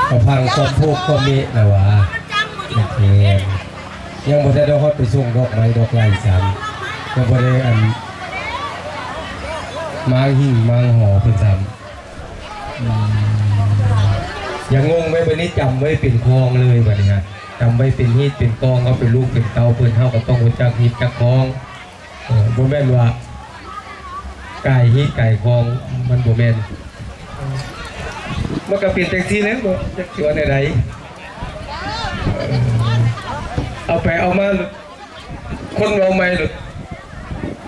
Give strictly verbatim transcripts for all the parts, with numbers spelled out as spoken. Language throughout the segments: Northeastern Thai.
เอาพังความพูดความมีนะวะ โอเค ยังบ่ได้ฮอดไปส่งดอกไม้ดอกไม้ซ้ำ ยังบ่ได้อัน มางหิ้งมางหอเพิ่นซ้ำ อืม อย่างงงไหม บัดนี้จำไว้เป็นคองเลยบัดนี้ฮะ จำไว้เป็นฮีตเป็นคอง เอาเป็นลูกเป็นเต้าเพิ่น เฮาก็ต้องรู้จักฮีตจักคอง เออ บ่แม่นว่า กายฮีตกายคอง มันบ่แม่น มันก็เป็นจังซี่แหละ บ่จักสิว่าแนวใด เออ เอาไปเอามา คนเว้าใหม่โลด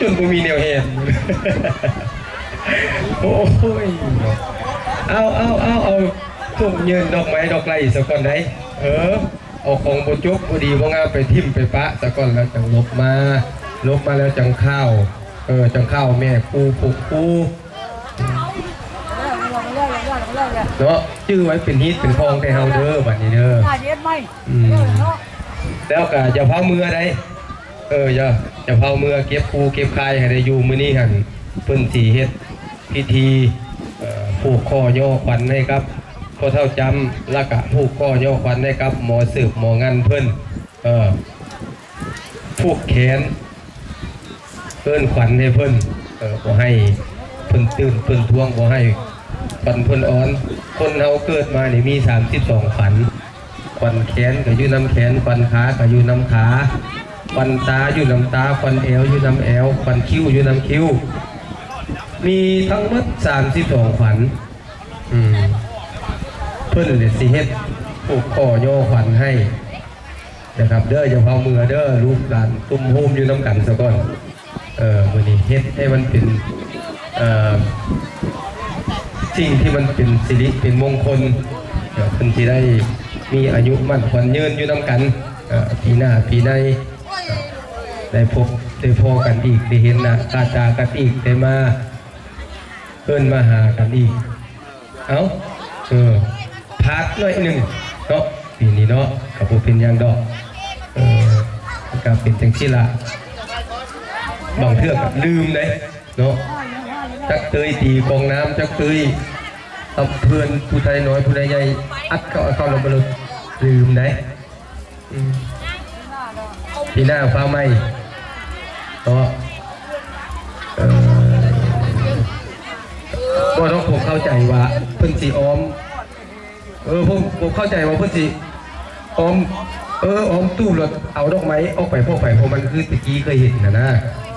จนบ่มีแนวแฮน โอ้ย เอา เอา เอา เอา ส่งยื่นดอกไม้ดอกไม้ซะก่อนได้ เออ เอาของบ่จบบ่ดีบ่งามไปถิ่มไปปะซะก่อน แล้วจั่งลบมา ลบมาแล้วจั่งข้าว เออ จั่งข้าวแม่ครูพวกครู เนาะ จื่อไว้เป็นฮีตเป็นคองแท้เฮาเด้อ บัดนี้เด้อ อืม แล้วก็อย่าพาเมือใด เออ อย่า อย่าพาเมือ เก็บคู่เก็บคายให้ได้อยู่ มื้อนี้หั่น เพิ่นสิเฮ็ดพิธี เอ่อ ผูกข้อย่อขวัญให้กับพ่อเฒ่าจำ แล้วก็ผูกข้อย่อขวัญให้กับหมอเสิร์ฟหมองันเพิ่น เออ ผูกแขน เอิ้นขวัญให้เพิ่น เออ บ่ให้เพิ่นตื่นเพิ่นทวง บ่ให้ขวัญเพิ่นอ่อน คนเฮาเกิดมานี่มีสามสิบสองขวัญ ขวัญแขนก็อยู่นำแขน ขวัญขาก็อยู่นำขา ขวัญตาอยู่นำตา ขวัญแอวอยู่นำแอว ขวัญคิ้วอยู่นำคิ้ว มีทั้งหมดสามสิบสองขวัญ อืม เพิ่นเลยสิเฮ็ดผูกข้อย่อขวัญให้ นะครับ เด้อ อย่าพาเมือเด้อ ลูกหลานตุ้มโฮมอยู่นำกันซะก่อน เออ มื้อนี้เฮ็ดให้มันเป็น เอ่อ สิ่งที่มันเป็นสิริเป็นมงคล เดี๋ยวเพิ่นสิได้มีอายุมั่นขวัญยืนอยู่นำกัน เอ่อ ปีหน้าปีใน ได้พบได้พ้อกันอีก ได้เห็นหน้าค่าตากันอีก ได้มาเอิ้นมาหากันอีก เอ้า เออ พลาดหน่อยหนึ่งเนาะ ปีนี้เนาะ ก็บ่เป็นหยังดอก เออ ก็เป็นจังซี่ล่ะ บางเทื่อก็ลืมเด้เนาะ จักเตยตีกองน้ำ จักเตยเอาเพื่อนผู้ใดน้อยผู้ใดใหญ่ อัดเข้า เอาเข้าแล้วบ่ลืมเด้ อืม ปีหน้าฟ้าไหม้ ก็ เอ่อ บ่ต้อง ผมเข้าใจว่าเพิ่นสิอ้อม เออ ผม ผมเข้าใจว่าเพิ่นสิอ้อม เออ อ้อมตู้รถเอาดอกไม้ออกไปพวกไป เพราะมันคือตะกี้เคยเห็นนะนะ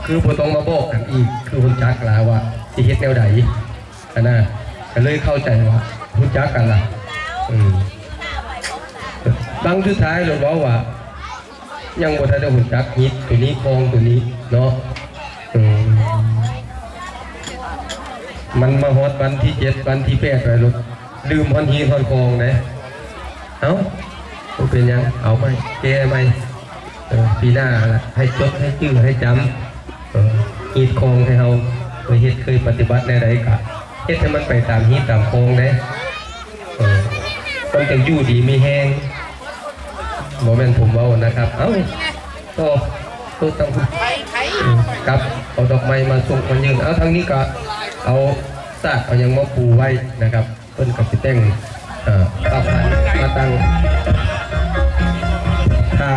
คือบ่ต้องมาบอกกันอีก คือคนจักลาว่าสิเฮ็ดแนวใด อันน่ะ ก็เลยเข้าใจว่ารู้จักกันล่ะ อืม บางสุดท้ายเราบอกว่า ยังบ่ทันได้รู้จักฮิตตัวนี้ คองตัวนี้เนาะ อืม มันมาฮอดวันที่เจ็ด วันที่แปดไปแล้ว ลืมฮอดฮีตฮอดคองเด้ เอ้า บ่เป็นหยัง เอาใหม่ แก้ใหม่ เออ ปีหน้าละ ให้จด ให้จื่อ ให้จำ เออ ฮีตคองให้เฮาเคยเฮ็ด เคยปฏิบัติแนวใดก็เฮ็ดให้มันไปตามฮีตตามคองเด้ เออ มันจั่งอยู่ดีมีแฮง บ่แม่นผมเว้านะครับ เอ้า ต่อ ต่อตั้ง เออ ครับ เอาดอกไม้มาส่งมายื่น เอาทางนี้ก็เอาสากเอาหยังมาปูไว้นะครับ เพิ่นก็สิแต่ง เอ่อ ข้าวผัดมาตั้ง ถ้า